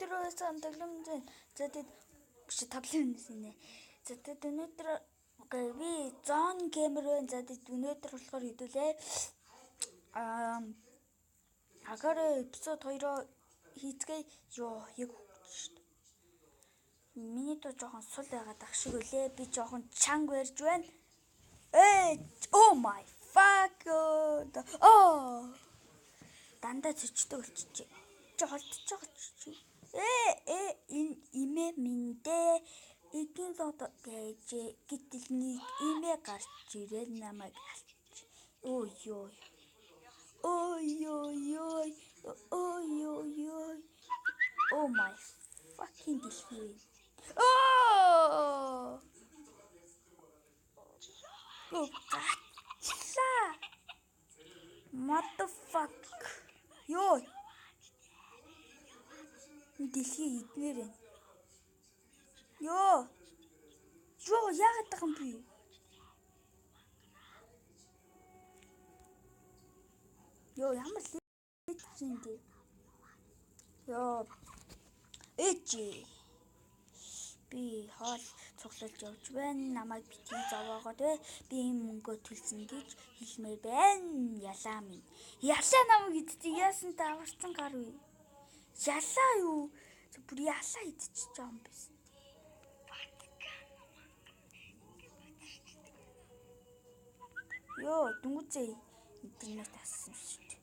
Өнөөдөр байсан тоглоом. За тэгэд биш тоглоом нэ. За тэгэд өнөөдөр би Zone Gamer байна. За тэгэд өнөөдөр болохоор хэдүүлээ. Агаар эпизод 2-оо хийцгээе. Йоо, яг шүү дээ. Миний дуу жоохон сул байгаад ах шиг үлээ. Би жоохон чанга барьж байна. Ээ, oh my fuck. Oh. Дандаа цөчдөг болчихжээ. Чи холдож байгаа чи. Энэ имээ минь дээ. Эгийн лод гэж гэтэл нэг имээ гарч ирээд намайг алч. Өө ёо. Ой ёо ёо. Ой ёо ёо. Oh my fucking дэлхий. Оо! Гачлаа. Motherfuck. Йоо. Дэлхий идмээр байна. Йоо. Йоо, яагаад байгаа юм бэ? Йоо, ямар лээд чинь дээ. Йоо. Ээжээ. Би хоол цуглуулж явж байна. Намайг битгий зовоогоод бай. Би ийм мөнгөө төлсөн гэж хэлмээр байна. Ялаа минь. Ялаа намайг идчих. Яасан та аварсан гар вэ? Ялаа юу? Бүр ялаа идчихэж байгаа юм биш. Йоо, дүнгүзээ интернет ассан шүү дээ.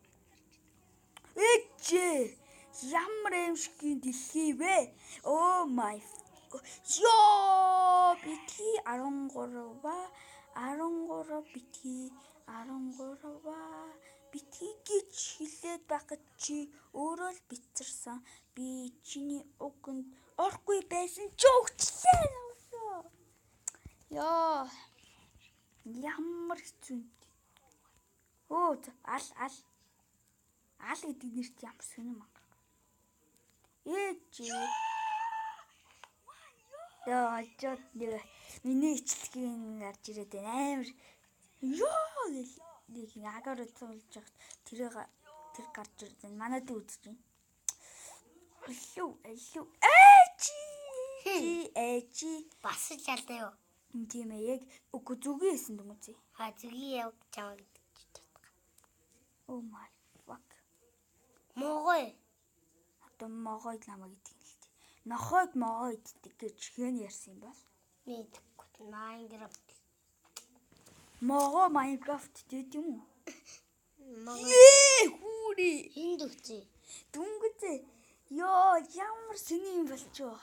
Ээжээ. Ямар аимшигын дэлхий вэ? Oh my. Йоо, битгий 13 ба 13 битгий 13 ба битгий гэж хэлээд байхад чи өөрөө л битэрсэн. Би чиний үгэнд орохгүй байсан чи өгчлээ. Йоо. Ямар хэцүү юм. Өө ал ал. Ал гэдэг нэрт ямар сонир мангар. Ээжээ. Яа, очоод нэг миний ичлэгийн гарч ирээд байна. Амар ёо гэл нэг агаар цуулж яхад тэрийг тэр гарч ирээд байна. Манай дүү үзэж байна. Аллуу, аллуу. Ээжи. Ээжи. Бас л ялаа юу? Тийм ээ, яг үгүй зүгийн хэлсэн дүн үзье. А зүгийн яв чамаа гэдэг чи чадах. Oh my fuck. Могой. Одоо могой намайг идэх юм л дээ. Нохойг могой иддэг гэж хэн ярьсан юм бол? Мэдэхгүй. Minecraft. Могоо Minecraft гэдэг юм уу? Могой. Ээ, хүүри. Энд өгчээ. Дүнгүзээ. Йоо, ямар сэний юм болчихоо.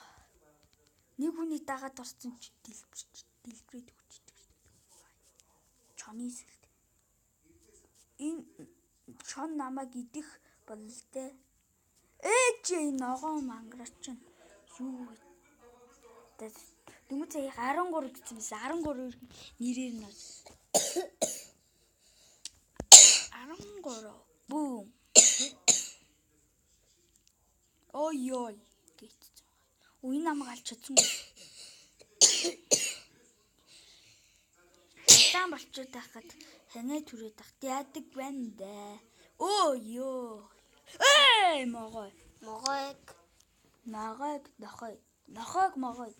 Нэг хүний дагаад орсон чи дэлбэрээд өгчдөг шүү дээ. Чоны сүлд. Энэ чон намайг идэх бололтой. Ээж энэ ногоон мангар чинь юу вэ? Дүнгүзээ 13 гэсэн байсан. 13 нэрээр нь 13. Бүүм. Ой ёй гэсэн. Үе намайг алж чадсангүй. Лаан болчиход байхад ханаа түрээд ах яадаг байна да. Өө ёо. Эй могой. Могойг. Могойг нохой. Нохойг могой.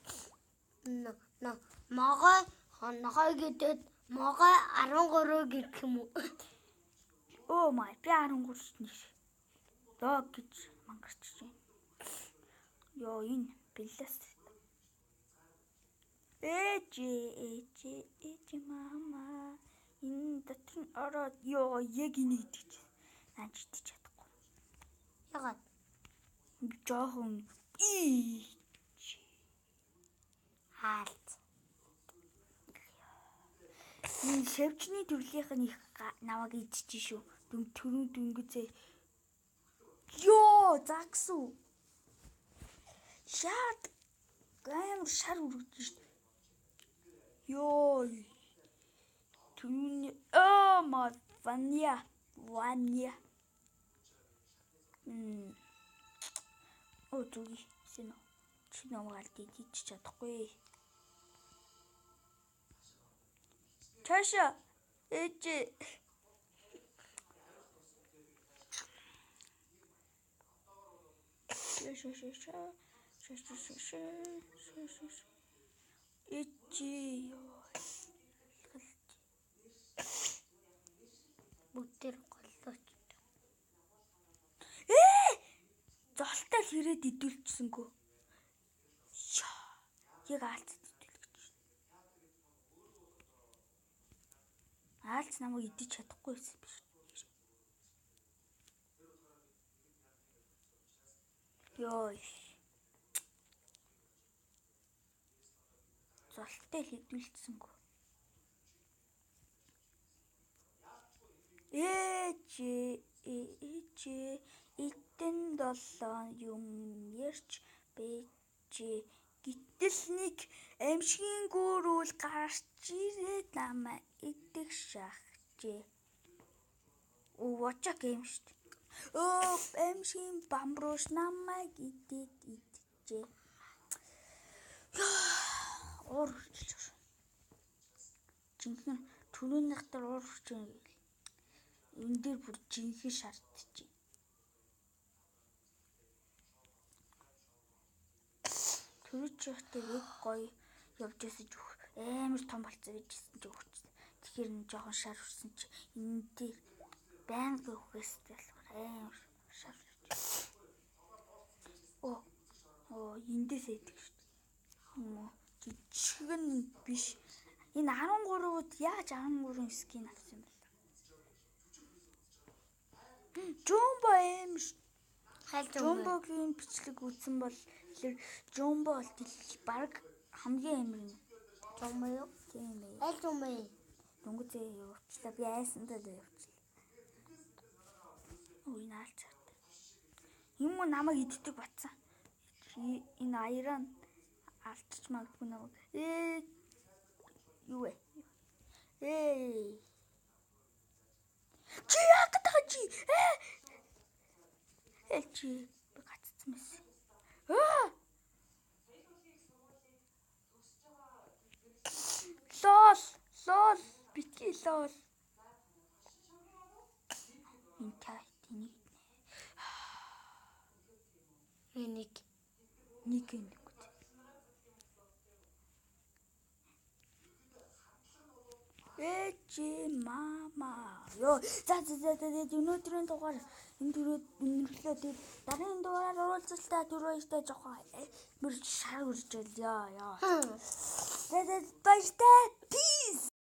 Но могой нохой гэдэг могой 13 гэх юм уу? Оо май би 13 нэр. Лог гэж мангарч байна. Йоо энэ бэлэс. Ээжээ ээжээ ээжээ мама. Энэ дотор нь ороод ёо яг энийг идэж. Наач идэж чадахгүй. Ягаад? Жоохон ий. Хаалт. Энэ шавжны төрлийнх нь их намайг идчихэж шүү. Төрөн дүнгизээ. Йоо, загсуу. Шат амар шар үргэж шүү. Йоо. Түүний оо ма ваня ваня. Оо зүги сэнэ. Чи намайг алд идэж чадахгүй. Чаша ээжээ. Шэ шэ шэ шэ. Шэ шэ шэ шэ. Шэ шэ шэ. Ичи ёо. Бүгдээр голлооч. Ээ! Золтой л хэрээд идүүлчихсэнгүү. Яг аалцад идүүлэх гэж. Аалц намайг идэж чадахгүй байсан биш. Йой. Золтой л идүүлчихсэнгүү. Ээж ээж эдэн долоон юм ярьж бэжээ. Гэтэл нэг амьшгийн гүрүүл гарч ирээд намайг идэх шахжээ. Оо вочок юм шүү дээ. Өө амьшгийн бамбрууш намайг идээд иджээ. Уур хүрч шүү. Жинхэнэ түрүүнийх дээр уур хүрч байна гэл. Энэ дээр бүр жинхэнэ шаардчих. Төрөж явахдаа яг гоё явж байсан ч амар том болцоо гэжсэн чи өгчсөн. Тэгэхээр нь жоохон шар хүрсэн чи энэ дээр байнгын үхээстэй болохоор амар шар хүрч. Оо эндээс эдэг шүү дээ. Юм уу? Жижигэн биш. Энэ 13-ууд яаж 13 скин авсан юм бэ? Жумбо аим Жумбогийн бичлэг үзсэн бол Жумбо бол баг хамгийн амар юм. Жумбо юу? Тийм ээ. Аль жумбо юм? Дөнгөжөө явуулчлаа. Би айсандаа л явуулчлаа. Өө энэ алж чад. Юм уу намайг иддэг батсан. Энэ аяраан алдчих магадгүй намайг. Юу вэ? Чи яа гэдэг чи? Чи би гацсан байсан. Аа! Лол, лол, битгий лол. Энэ та тэнийг нэг нэг нэг. Ээж мама. Йоо, за за за за өнөөдрийн дугаар энэ түрүүд өндөрлөө. Тэгээд дараагийн дугаараар уулзалтаа түр баяртай жоохон мөр шар үржил. Яа яа. За за баяртай. Peace.